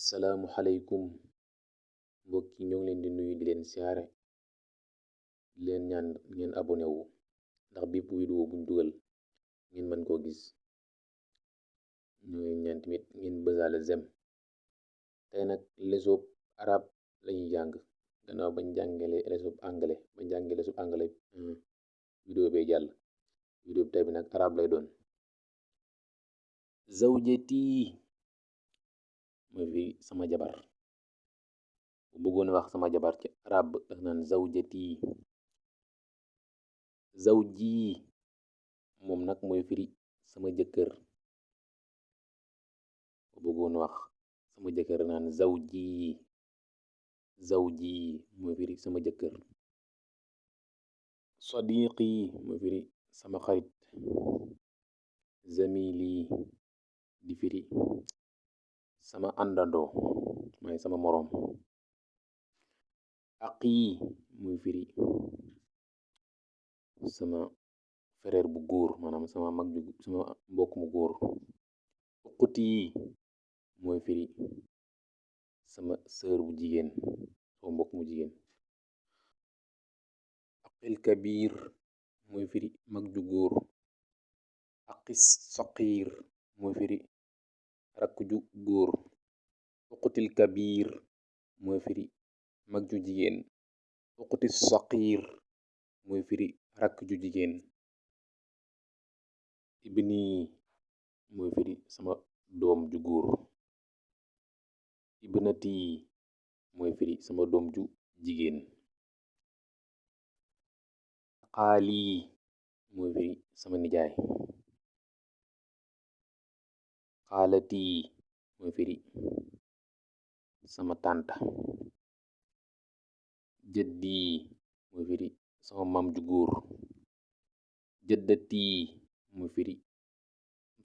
Assalaamu aleykum mbokk yi ñoo ngi leen di nuyu di leen siyaare di leen ñaan ngeen abonné wu ndax bépp vidéo buñ dugal ngeen mën koo gis. ñoo ngi ñaan tamit ngeen bësaale zem. tey nag lesson arab lañuy jàng gannaaw bañ jàngale lesson anglais vidéo bee jàll. vidéo bi tey bi nag arab lay doon. zawjati mooy fi sama jabar. bu bëggoon wax sama jabar ci arab daf naan zawjati. zawji moom nag mooy firi sama jëkkër. bu bëggoon wax sama jëkkër naan zawji. zawji mooy firi sama jëkkër. sadiqi mooy firi sama xarit. zamili di firi sama àndandoo mooy sama moroom. aqi muy firi sama frère bu góor maanaam sama mbokk mu góor. uquti mooy firi sama sœur bu jigéen sama mbokk mu jigéen. aqil kabir mooy firi mag ju góor. aqis saqir mooy firi rakk ju góor. uqutil kabir mooy firi mag ju jigéen. uqutis saqir mooy firi rakk ju jigéen. ibni mooy firi sama doom ju góor. ibnati mooy firi sama doom ju jigéen. xaali mooy firi sama nijaay. xaalati mooy firi sama tànta. jëddi mooy firi sama maam ju góor. jëddati mooy firi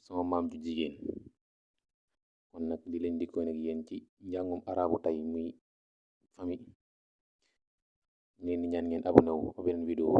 sama maam ju jigéen. kon nag di leen dikkoon ak yéen ci njàngum arabu tey muy famille. ngeen di ñaan ngeen abonné wu ba beneen vidéo.